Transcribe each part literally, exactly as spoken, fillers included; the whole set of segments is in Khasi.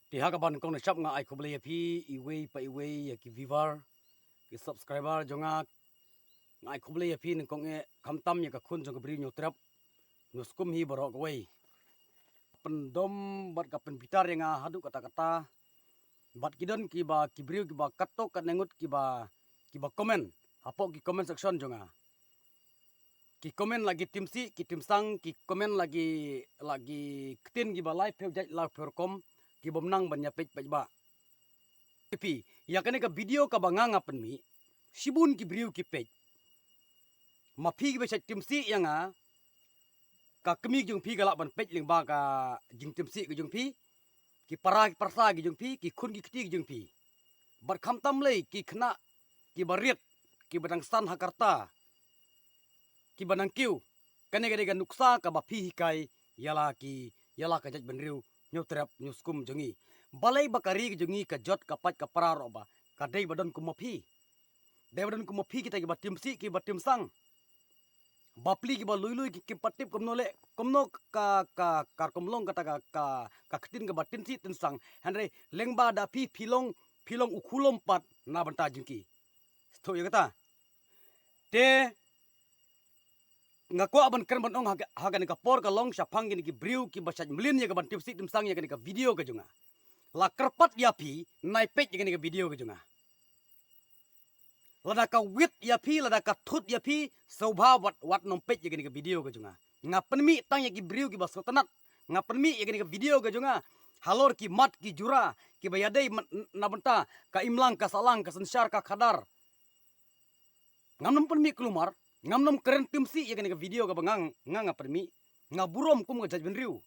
Te ha kaba nyngkong nyngshap nga ai khublei ïa phi iwei pa iwei, ïa ki viewer, ki subscriber jong nga. Nga ai khublei ïa phi nyngkong eh, khamtam ïa ka khun jong ka briew Hynñiewtrep Hynñiewskum hi baroh kawei. Pyndom bad ka pynbitar ïa nga haduh katta katta. Bad ki don kiba, ki briew kiba katto katne ngut kiba, kiba comment hapoh ki comment section jong nga. Ki comment la ki timsih, ki timsang, ki comment la ki, la ki ktien kiba laiphew jait laiphew rukom, kibym nang ban ïapeit paidbah. Phi, ïa kane ka video kaba nga nga pynmih, shibun ki briew ki peit. Ma phi kiba shait timsih ïa nga, ka kmie jong phi ka lah ban peit lyngba ka jingtimsih ka jong phi, ki para ki parsa ki jong phi, ki khun ki kti ki jong phi. Bad khamtam lei ki khynnah kiba rit, kiba dang san ha ka rta, kiba nang kiew. Kane ka dei ka nuksa kaba phi hikai ïa la ki, ïa la ka jaitbynriew Hynñiewtrep Hynñiewskum jong ngi. Balei ba ka ri ka jong ngi ka jot ka pait ka pra ruh ba ka dei ba don kum ma phi. Dei ba don kum ma phi kita kiba timsih kiba timsang. Bapli kiba lui lui ki kim pat tip kumno leh, kumno ka, ka, ka rukom long kata ka, ka, ka ktien kaba timsih timsang. Hynrei lyngba da phi, phi long, phi long u khulom pat na bynta jong ki. Sngewthuh ïa kata. Te nga kwah ban kren ban ong ha ka, ha kane ka por ka long shaphang kine ki briew kiba shait mlien ïa ka ban timsih timsang ïa kane ka video ka jong nga. La kyrpad ïa phi, nai peit ïa kane ka video ka jong nga. Lada ka wit ïa phi, lada ka thut ïa phi, sngewbha wat, wat nym peit ïa kane ka video ka jong nga. Nga pynmih tang ïa ki briew kiba sngewtynnat. Nga pynmih ïa kane ka video ka jong nga halor ki mat ki jura kiba ïadei man, na bynta ka imlang ka sahlang, ka synshar ka khadar. Ngam nym pynmih kulmar, ngam nym kren timsih ïa kane ka video kaba nga, nga, nga pynmih. Nga burom kum ka jaitbynriew.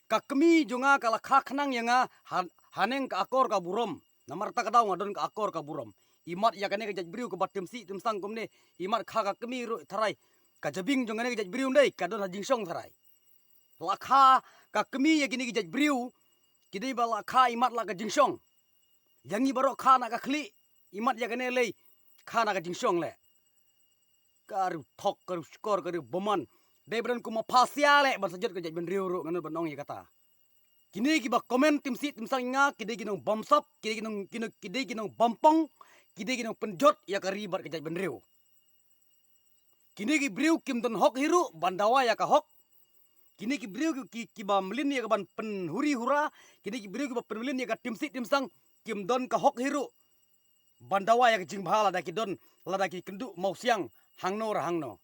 Ka kmie jong nga ka la kha khnang ïa nga ha, haneng ka akor ka burom. Namar kata ka daw nga don ka akor ka burom. Imat ïa kane ka jaitbynriew kaba timsih timsang kumne, imat kha ka kmie ruh tharai ka jabieng jong kane ka jaitbynriew ndei ka don ha jingshong tharai. La kha ka kmie ïa kine ki jaitbynriew, ki dei ba la kha imat la ka jingshong. Ïa ngi baroh kha na ka khlieh, imat ïa kane lei kha na ka jingshong leh. Ka riew thok, ka riew shkor, ka riew bymman. Dei ba don kum ma pha sia leh ban sa jot ka jaitbynriew ruh, ngan nud ban ong ïa kata. Kine kiba comment timsih timsang ïa nga, ki dei ki nongbamsap, ki dei ki nong, ki nong, ki dei ki nongbamtong, ki dei ki nongpynjot ïa ka ri bad ka jaitbynriew. Kine ki briew kim don hok hi ruh ban dawa ïa ka hok. Kine ki briew ki, ki, kiba mlien ïa ka ban pynhuri hura, kine ki briew kiba pynmlien ïa ka timsih timsang, kim don ka hok hi ruh ban dawa ïa ka jingbha lada ki don, lada ki kynduh mawsiang hangno re hangno.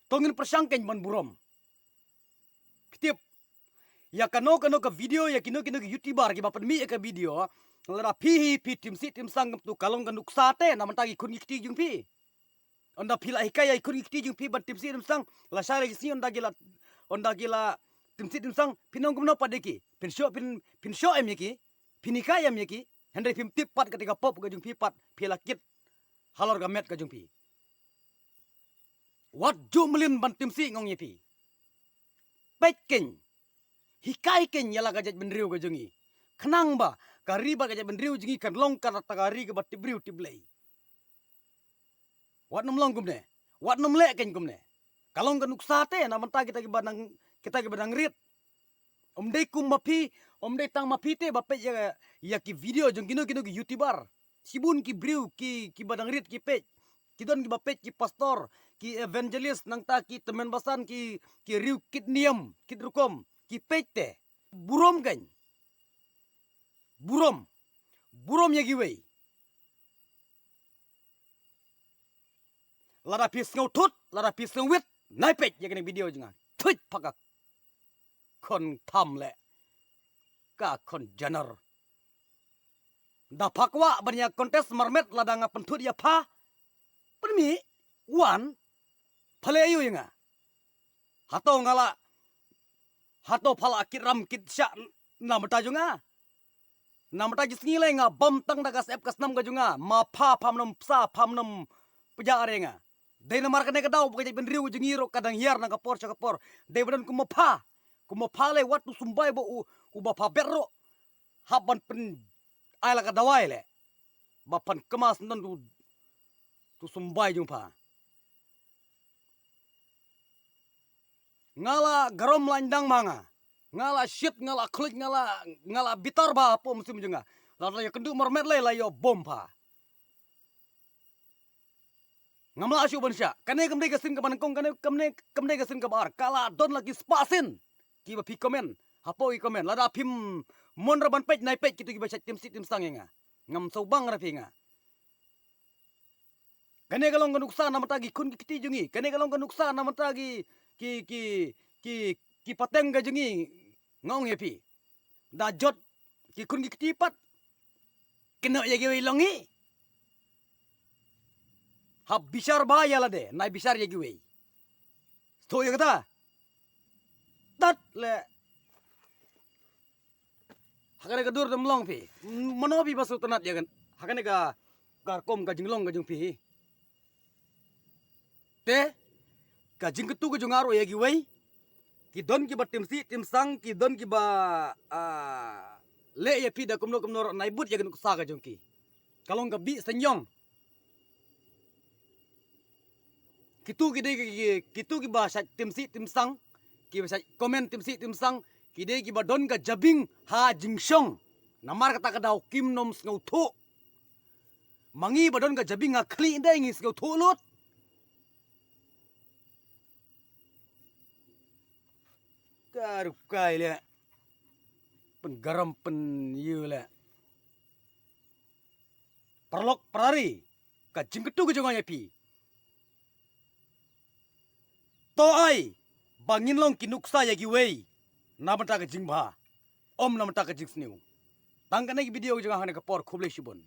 To ngin pyrshang kein ban burom. Phi tip, ïa kano kano ka video, ïa kino kino ki YouTuber kiba pynmih ïa ka video, lada phi hi phi timsih timsang, kumtu ka long ka nuksa te na bynta ki khun ki kti jong phi. Ynda phi la hikai ïa ki khun ki kti jong phi ban timsih timsang, lashai la ki sngi ynda ki la, ynda ki la timsih timsang, phin ong kumno pat ïa ki? Phin shoh, phin, phin shoh em ïa ki? Phin hikai em ïa ki? Hynrei phim tip pat kata ka pop ka jong phi pat, phi la kit halor ka met ka jong phi. Wat ju mlien ban timsih, nga ong ïa phi. Peit kein. Hikai kein ïa la ka jaitbynriew ka jong ngi. Khnang ba ka ri bad ka jaitbynriew jong ngi kan long kata ka ri kaba tip briew tip Blei. Wat nym long kumne. Wat nym leh kein kumne. Ka long ka nuksa te na bynta kita kiba nang, kita kiba nang rit. Ym dei kum ma phi, ym dei tang ma phi te ba peit ïa, ïa ki video jong kino kino ki YouTuber. Shibun ki briew ki, kiba nang rit ki peit. Ki don kiba peit, ki pastor, ki evangelist, nangta ki tymmen basan, ki, ki riew kit niam kit rukom, ki peit te. Burom kein. Burom. Burom ïa kiwei. Lada phi sngewthut, lada phi sngewwit, nai peit ïa kane ka video jong nga. Thuit pha ka khon tham leh, ka khon janar. Da pha kwah ban ïa contest marmet lada nga pynthut ïa pha, pynmih, wan, pha leh aïu ïa nga? Hato nga la, hato pha la kit ram kit shah na bynta jong nga? Na bynta jingsngi lei nga bam tang da ka syep ka snam ka jong nga, ma pha pham nym psa, pham nym pjah re nga. Dei namar kane ka daw ba ka jaitbynriew ka jong ngi ruh ka dang hiar na ka por sha ka por. Dei ba don kum ma pha, kum ma pha lei, wat u symbai ba u, uba pha bet ruh hap ban pyn ai la ka dawai leh ba phan kma sngewdon tu, tu symbai jong pha. Nga la garom la indang ma nga. Nga la shit, nga la khluit, nga la, nga la bitar bha hapoh mynsiem jong nga. Lada ïakynduh marmet lei la ïoh bom pha. Ngam lah shuh ban shah. Kane kam dei ka sien kaba nyngkong, kane kam dei, kam dei ka sien kaba ar. Ka la don la ki spah sien kiba phi comment. Hapoh ki comment, lada phim mon ra ban peit, nai peit kito kiba shait tim sih tim sang ïa nga. Ngam sngewbang ra phi nga. Kane ka long ka nuksa na bynta ki khun ki kti jong ngi. Kane ka long ka nuksa na bynta ki, ki, ki, ki, ki pateng ka jong ngi. Nga ong ïa phi, da jot ki khun ki kti pat, kynnoh ïa kiwei long ngi. Hap bishar bha ïa lade, nai bishar ïa kiwei. Sngewthuh ïa kata? Tat leh. Ha kane ka dur dam long phi. Mano phi ba sngewtynnat ïa kan, ha kane ka, ka rukom ka jinglong ka jong phi. Te ka jingkyntu ka jong nga ruh ïa kiwei, ki don kiba tim sih tim sang, ki don kiba, ah, leh ïa phi da kumno kumno ruh, nai bud ïa ka nuksa ka jong ki. Ka long ka bih seng jong. Kitu ki dei ki, ki, kitu kiba shait tim sih tim sang, kiba shait comment tim sih tim sang, ki dei kiba don ka jabieng ha jingshong. Namar kata ka daw kim nym sngewthuh. Ma ngi ba don ka jabieng ha khlieh dei ngi sngewthuh lut. Ka rukai leh. Pyngaram pynïu leh. Paralok parari, ka jingkyntu ka jong nga ïa phi, to ai ba ngin long ki nuksa ïa kiwei na bynta ka jingbha, ym na bynta ka jingsniew. Tang kane ka video ka jong nga ha kane ka por, khublei shibun.